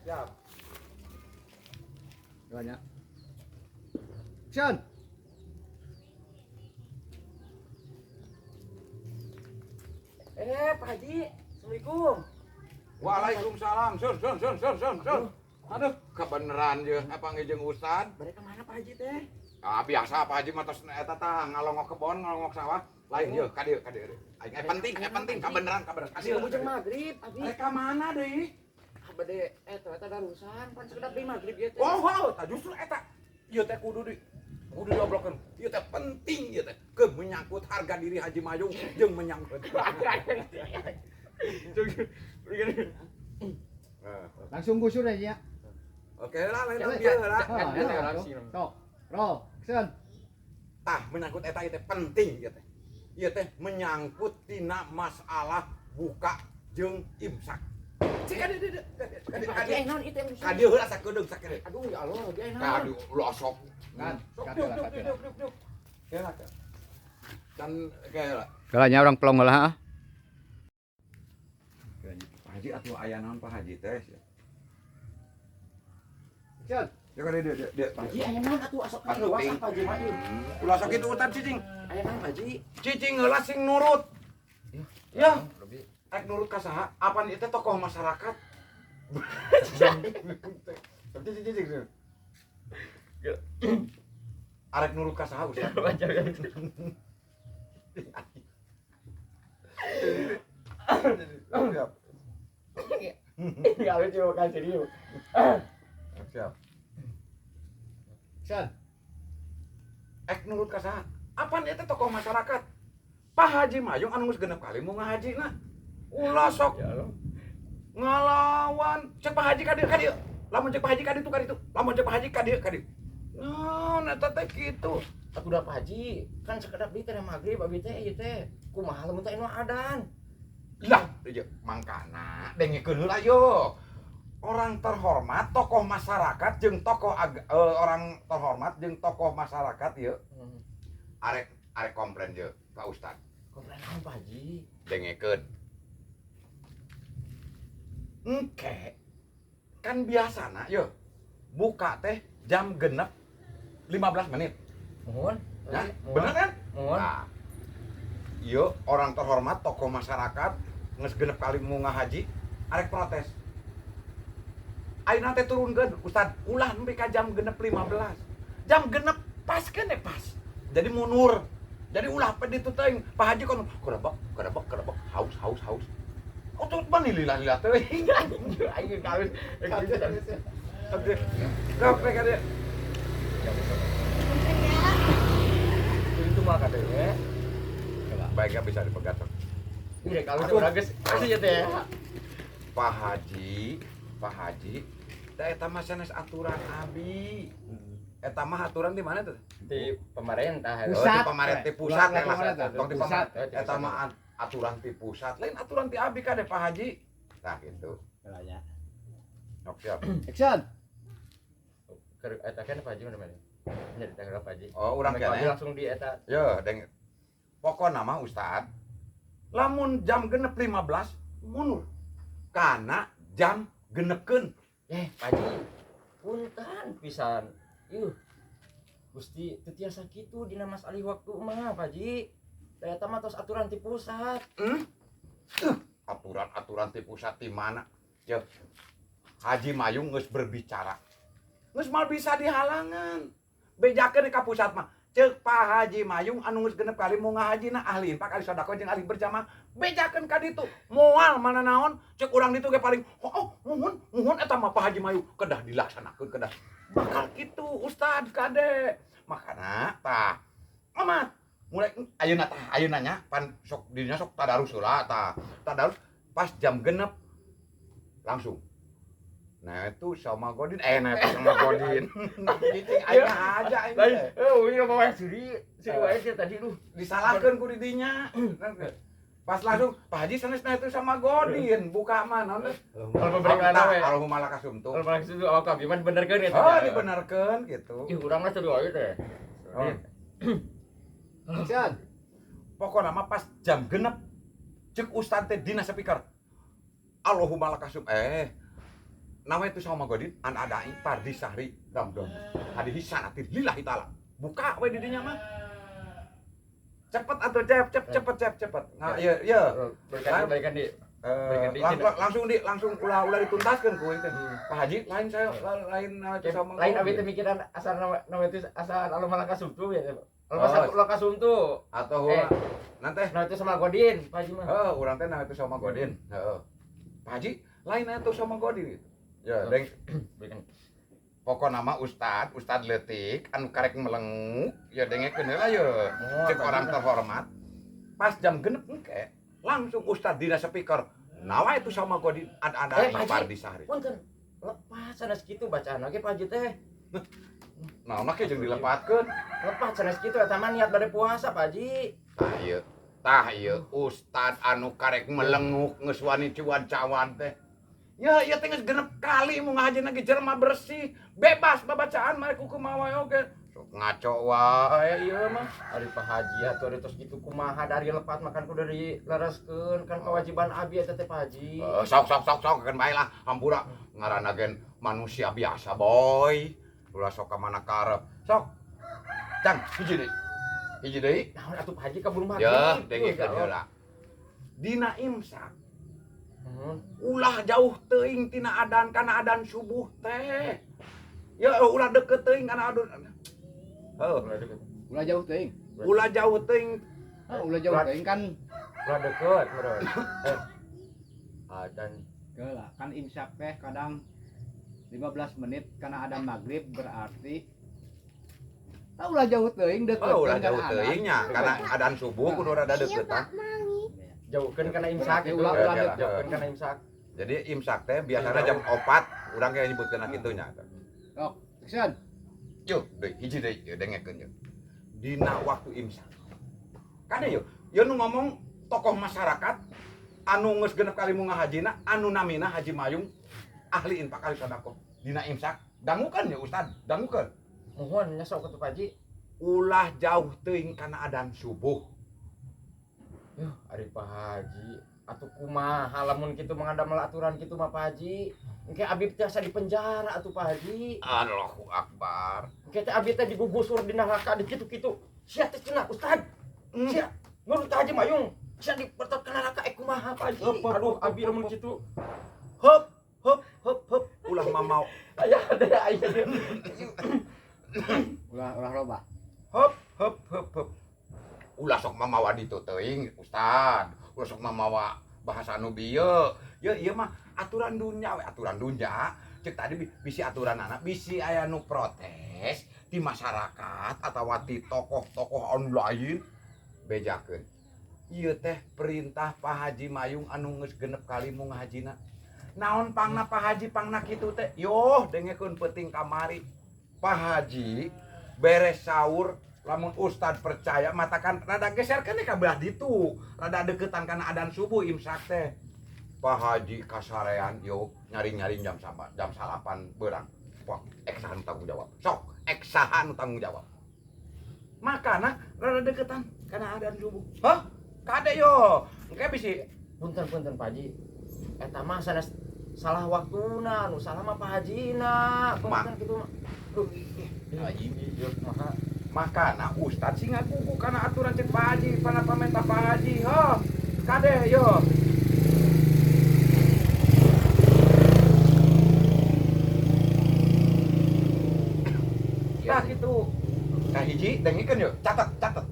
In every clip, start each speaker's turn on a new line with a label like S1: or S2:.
S1: Siap.
S2: Banyak. Action.
S3: Eh, Pak Haji, Assalamualaikum.
S1: Waalaikumsalam. Sun sun sun sun sun sun. Aduh, kebeneran je apa jeung Ustad.
S3: Bade ka mana Pak Haji teh?
S1: Ah, biasa Pak Haji mah tos eta tah ngalongok kebon, ngalongok sawah. Lain ye, ka dieu, ka dieu. Aing penting, penting kabeneran, kabeneran.
S3: Asih ujung maghrib, abi.
S1: Rek ka mana deui?
S3: Ah, bade eta eta darusan pan sekedap di maghrib ieu teh.
S1: Oh, wow, tah justru eta. Ieu teh kudu diobrolkeun. Ieu teh penting ieu teh. Ke menyangkut harga diri Haji Mayung jeung menyangkut.
S2: Langsung gusur aja ya.
S1: Oke lah, lain dia lah.
S2: Sok. Roll. Action.
S1: Tah menyangkut eta ieu teh penting ieu teh. Ieu teh menyangkut tina masalah buka jeung imsak. Cik ka dieu dieu.
S3: Pak Haji, eh naon ieu teh?
S1: Ka dieu heula sakedeung sakedeung.
S3: Aduh, ya Allah, dia naon?
S1: Ka dieu ulah sok.
S2: Kan,
S1: Sok
S2: kate
S1: diuk
S2: lah,
S1: diuk
S2: kate
S1: diuk diuk diuk. Heula ka. Dan kayak lah.
S4: Kalanya orang pelong lah. Ah.
S1: Pak Haji atuh aya naon Pak Haji teh?
S2: Action.
S1: Ya ka dieu dieu dieu.
S3: Pak Haji aya naon atuh asok ka leuwas ah, Pak Haji mah ieu.
S1: Ulah sok kitu Ustad cicing.
S3: Aya naon Pak Haji?
S1: Cicing heula sing nurut. Ya. Rek nurut ka saha? Apan ieu teh tokoh masyarakat? Cicing cicing. Arek nurut ka saha Ustad? Siap.
S3: Enggak lucu kan serius.
S1: Siap.
S2: Action.
S1: Ek nurut ka saha? Apan ieu teh tokoh masyarakat? Pak Haji Mayung anu geus genep kali mau ngahajina. Ulah sok
S3: Ya Allah.
S1: ngalawan cek Pak Haji ka dieu ka dieu. Lamun cek Pak Haji ka ditu ka ditu. Lamun cek Pak Haji ka dieu ka dieu. Naon eta teh kitu.
S3: Atuh da Pak Haji, kan sekedap di teh maghrib abi teh ieu teh. Kumaha lamun teh anu adan?
S1: Lah, ieu mangkana dengekeun heula yo. Orang terhormat, tokoh masyarakat jeung tokoh orang terhormat jeung tokoh masyarakat ieu arek arek komplain ye ka Ustad.
S3: Komplain naon Pak Haji?
S1: Dengekeun. Engke kan biasana yo buka teh jam genep 15 menit.
S3: Mohon.
S1: Ya, bener kan?
S3: Mohon.
S1: Nah, yo orang terhormat tokoh masyarakat geus genep kali mau ngahaji arek protes. Ayeuna teh turunkeun Ustad, ulah nepi ka jam genep 15. Jam genep pas keneh pas. Jadi mundur. Jadi ulah pe ditu teuing Pak Haji kon kerebek kerebek kerebek haus haus haus. Oh tuh mah lila-lila teuing.
S3: Aing kawin.
S1: Kape ka dieu.
S3: Itu mah katanya.
S1: Baik gak bisa dipegat.
S3: Ini kawin urang geus asli ya teh.
S1: Pak Haji, Pak Haji, teh eta mah sanes aturan abi. Eta mah aturan di mana tuh?
S3: Di pemerintah.
S1: Oh,
S2: Pusat.
S1: di pemerintah di pusat
S2: Ulah,
S1: ya lah.
S2: pemerintah.
S1: Tong di
S2: Pusat.
S1: pemerintah. Eta mah aturan di pusat, lain aturan di abi kade Pak Haji. Nah gitu.
S2: Kalanya.
S1: Sok siap.
S2: Action.
S3: Eta kan Pak Haji mana mana? Nya ditanggal Pak Haji.
S1: Oh, urang
S3: Mereka
S1: kene.
S3: langsung di eta.
S1: Yo, deng. Pokona mah Ustad, lamun jam genep 15 mundur. Kana jam genepkeun.
S3: Pak Haji, punten pisan. Yuh. Gusti teu tiasa kitu dina masalah waktu mah, Pak Haji. Da eta mah tos aturan ti pusat.
S1: Aturan-aturan ti pusat di mana? Yo. Haji Mayung geus berbicara. Geus mal bisa dihalangan. Bejakeun ka pusat mah. Ceuk Pak Haji Mayung anu geus genep kali mau ngahajina ahli infak ahli sedekah jeung ahli berjamaah. Bejakeun ka ditu. Moal mana naon ceuk urang ditu ge paling oh, oh muhun muhun eta mah Pak Haji Mayung kedah dilaksanakeun kedah. Bakal kitu Ustad kade. Makana tah amat mulai ayeuna tah ayeuna nya pan sok dirinya sok tadarus heula tah. Tadarus pas jam genep langsung. Nah itu sama Godin, nah itu sama Godin. Cicing aing aja aing.
S3: Lain, eh, uing mah wae suri, suri wae sih tadi lu.
S1: Disalahkeun ku didinya. Pas langsung Pak Haji sanes nah itu sama Godin, buka mah naon teh.
S3: Kalau pemberikan we.
S1: Allahumma lakasumtu.
S3: Kalau malah situ awak abi mah benerkeun eta.
S1: Oh, dibenerkeun gitu.
S3: Ih, urang mah suri wae teh.
S1: Oh.
S2: Action.
S1: Pokokna mah pas jam genep ceuk ustad teh dina speaker. Allahumma lakasum Nawa itu sama godin an adai pardi sahri ramdon. Hadihi sanati lillahi taala. Buka we di dinya mah. Cepet atuh cep cep cepet cep cepet. Nah, iya iya.
S3: Balikan di.
S1: Langsung di langsung ulah dituntaskeun ku teh. Pak Haji lain saya lain sama
S3: lain abi teh mikiran asal nama itu asal anu malah kasumtu ya. Lo kasumtu
S1: atau nanti
S3: nah itu sama Godin Pak Haji mah.
S1: Heeh, urang teh nah itu sama Godin. Heeh. Pak Haji lain itu sama Godin gitu. Ya, deng. Pokok nama ustad, ustad leutik anu karek melenguk, ya dengekeun heula ye. Cek orang terhormat. Pas jam 6 engke, langsung ustad dina speaker. Nawa itu sama Godin ada Pardi Sahri.
S3: Punten. Lepas sanes kitu bacaan oge Pak Haji teh.
S1: Naon mah jeung dilepatkeun.
S3: Lepas sanes kitu eta mah niat bade puasa Pak Haji.
S1: Tah ieu. Tah ieu ustad anu karek melenguk geus wani cuan-cawan teh. Ya, ieu teh geus 6 kali mu ngahajina ge jelema bersih, bebas babacaan mah kumaha wae oge. Sok ngaco wae ieu mah.
S3: Ari Pak Haji atuh ari tos kitu kumaha dari lepat makan kudu dilereskeun kan kewajiban abi eta teh Pak Haji.
S1: Sok sok sok sok keun bae lah hampura ngaranna gen manusia biasa boy. Ulah sok ka mana karep. Sok. Cang, hiji deui. Hiji deui.
S3: Naon atuh Pak Haji kabur maghrib.
S1: Ya, dengekeun heula. Dina imsak. Ulah jauh teuing tina adan kana adan subuh teh. Ya ulah deket teuing kana adan. Heuh,
S2: ulah jauh teuing.
S1: Ulah jauh teuing.
S2: Ulah jauh teuing kan
S3: ulah deket meureun. Adan
S2: geula kan imsak teh kadang 15 menit kana adan maghrib berarti ulah jauh teuing deket.
S1: Oh, ulah jauh teuing nya kana adan subuh kudu rada deketan.
S3: Jauhkeun kana imsak
S2: itu ulah
S3: jauhkeun kana imsak.
S1: Jadi imsak teh biasana jam 4 urang kayak nyebutkeun kitu nya.
S2: Sok, action.
S1: Yo, deui hiji deui ieu dengekeun yeuh. Dina waktu imsak. Kade yeuh, yeuh nu ngomong tokoh masyarakat anu geus 6 kali mu ngahajina anu namina Haji Mayung ahli infak ahli sedekah. Dina imsak dangukeun ya ustad, dangukeun.
S3: Mohon nya sok atuh Pak Haji.
S1: Ulah jauh teuing kana adan subuh.
S3: Yuh, ari Pak Haji, atuh kumaha lamun kitu mangandamel aturan kitu mah Pak Haji. Engke abi teh asa di penjara atuh Pak Haji.
S1: Allahu Akbar.
S3: Engke teh abi teh digugusur di neraka di kitu-kitu. Sia teh cenah ustad. Sia nurut Haji Mayung. Sia dipertot ka neraka kumaha Pak Haji. Aduh abi lamun kitu.
S1: Heup heup heup heup ulah mamau.
S3: Aya deui aya deui.
S2: Ulah ulah loba.
S1: Heup heup heup heup. Ulah sok mamawa ditu teuing ustad. Ulah sok mamawa bahasa anu bieu. Ya ieu mah aturan dunya we, aturan dunya. Cek tadi bisi aturan anak, bisi aya nu protes di masyarakat atawa ti tokoh-tokoh anu lain bejakeun. Ieu teh perintah Pak Haji Mayung anu geus 6 kali mu ngahajina. Naon pangna Pak Haji pangna kitu teh? Yoh dengekeun peuting kamari. Pak Haji beres sahur lamun ustad percaya matakan rada geserkeun ka belah ditu, rada deketan kana adan subuh imsak teh. Pak Haji kasarean yo nyaring-nyaring jam 8 beurang. Wah, eksahan tanggung jawab. Sok, eksahan tanggung jawab. Makana rada deketan kana adan subuh. Hah? Kade yo. Engke bisi
S3: punten-punten Pak Haji. Eta mah sanes salah waktuna, nu salah mah Pak Hajina. Punten kitu mah. Duh,
S1: Haji
S3: ieu kumaha?
S1: Makana ustad sing ngagugu kana aturan cek Pak Haji, pana pamenta Pak Haji. Heuh. Kade yo. Tah kitu. Tah hiji dengekeun yeuh, catet catet.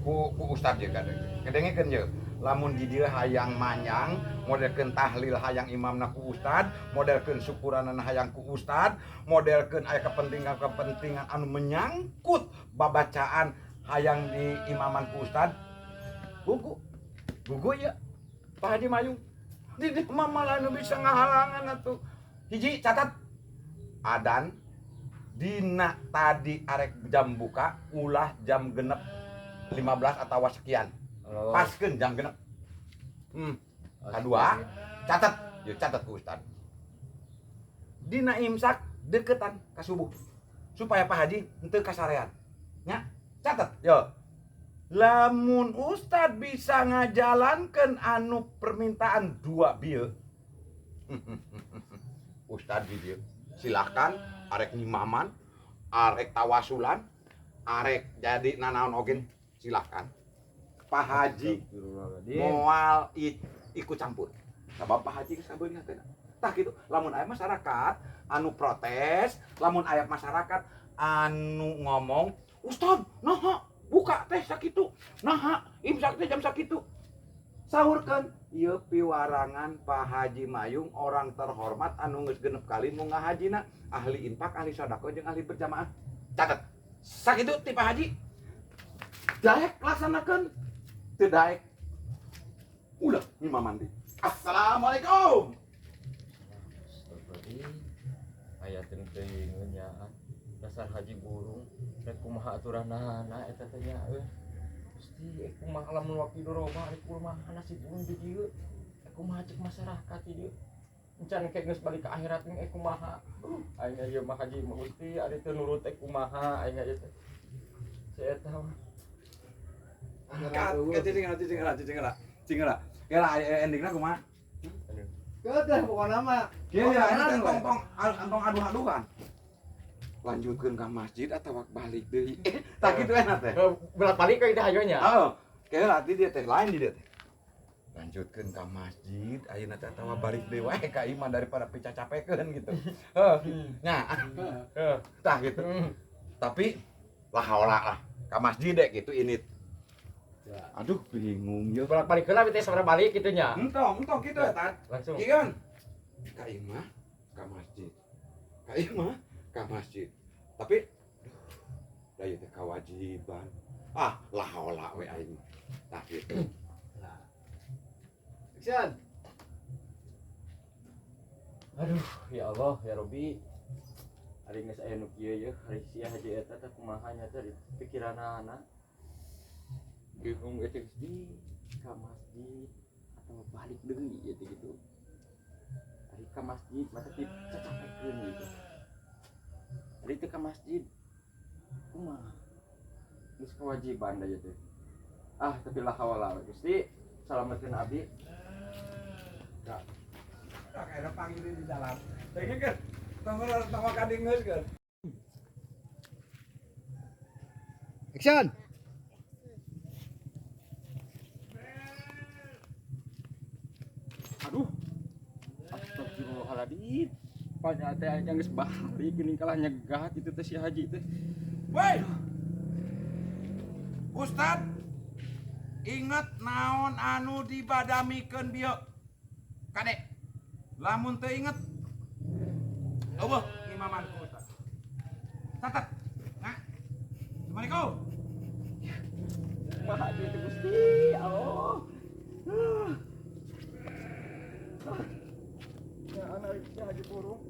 S1: Ku ustad ye kade. Dengekeun yeuh. Lamun di dieu hayang manyang, modelkeun tahlil hayang imamna ku ustad, modelkeun syukuranana hayang ku ustad, modelkeun aya kepentingan-kepentingan anu menyangkut babacaan hayang di imaman ku ustad. Gugu. Gugu ieu. Pak Haji Mayung. Di dieu mah malah anu bisa ngahalangan atuh. Hiji catat. Adan dina tadi arek jam buka ulah jam 6:15 atawa sekian. Paskeun jam 6. Kadua, catat, yeuh catat ku ustad. Dina imsak deketan ka subuh. Supaya Pak Haji henteu kasarean. Nya, catat yo. Lamun ustad bisa ngajalankeun anu permintaan dua bieu. Ustad di dieu. Silahkan arek ngimaman, arek tawasulan, arek jadi nanaon oge silahkan. Pak Haji moal ikut campur. Sabab Pak Haji geus ngabeungkeun. Tah kitu, lamun aya masyarakat anu protes, lamun aya masyarakat anu ngomong, "Ustad, naha buka teh sakitu? Naha imsak teh jam sakitu?" Sahurkeun, ieu piwarangan Pak Haji Mayung, orang terhormat anu geus 6 kali munggah hajina, ahli infak, ahli sedekah jeung ahli berjamaah. Catet. Sakitu ti Pak Haji. Daek laksanakeun, teu daek ulah ngimaman deui. Assalamualaikum.
S3: Astagfirullahaladzim. Aya teuing nyaan. Dasar haji burung. Rek kumaha aturanana eta teh nya euy. Gusti, kumaha lamun waktu dorobah, rek kumaha nasib burung di dieu. Kumaha cek masyarakat di dieu. Encan kayak geus balik ke akhirat nih kumaha. Aing ieu mah haji mah Gusti, ari teu nurut kumaha aing ieu teh. Saya tahu.
S1: Kat, cicing lah, cicing lah, cicing lah, cicing lah. Kira endingna kumaha?
S2: Keuteuh pokona mah.
S1: Kieu ya, ini tong tong tong aduh-aduhan. Lanjutkeun ka masjid atau balik deui. Tah kitu enak teh.
S3: Bolak balik ka hayo nya.
S1: Heeh. Kira di dia teh lain di dia teh. Lanjutkeun ka masjid ayeuna teh atawa balik deui wae ka imah daripada picacapekeun gitu. Heuh. Nya.
S3: Heeh.
S1: Tah gitu. Tapi lah haola lah ka masjid deh gitu ini. Aduh bingung ya.
S3: Bolak balik heula teh sabaraha balik kitu nya.
S1: Entong, entong kitu ya, Tat.
S3: Langsung.
S1: Iya kan? Ka imah, ka masjid. Ka imah, ka masjid. Tapi aduh, da ieu teh kewajiban. Ah, lah haola we aing. Tah gitu.
S2: Action.
S3: Aduh, ya Allah, ya Robi. Ari geus aya nu kieu ye, ari sia haji eta teh kumaha nya teh di pikiranana. Bingung eta geus di ka masjid atau balik deui ieu teh gitu. Ari ka masjid mata teh cacapekeun gitu. Ari teu ka masjid kumaha? Geus kewajiban da ieu teh. Ah, tapi lah haula Gusti, salametkeun abdi.
S1: Tah kayak panggil di dalam. Teh kan tong tong kadingeus kan.
S2: Action.
S3: Aduh. Astagfirullahaladzim. Panya teh aing geus balik geuning kalah nyegat itu teh si haji teh.
S1: Woi. Ustad, inget naon anu dibadamikeun bieu. Kade. Lamun teu inget eueuh imaman ku Ustad. Catat. Nah. Assalamualaikum.
S3: Kumaha atuh teh Gusti? Allah. Ya anak si haji burung.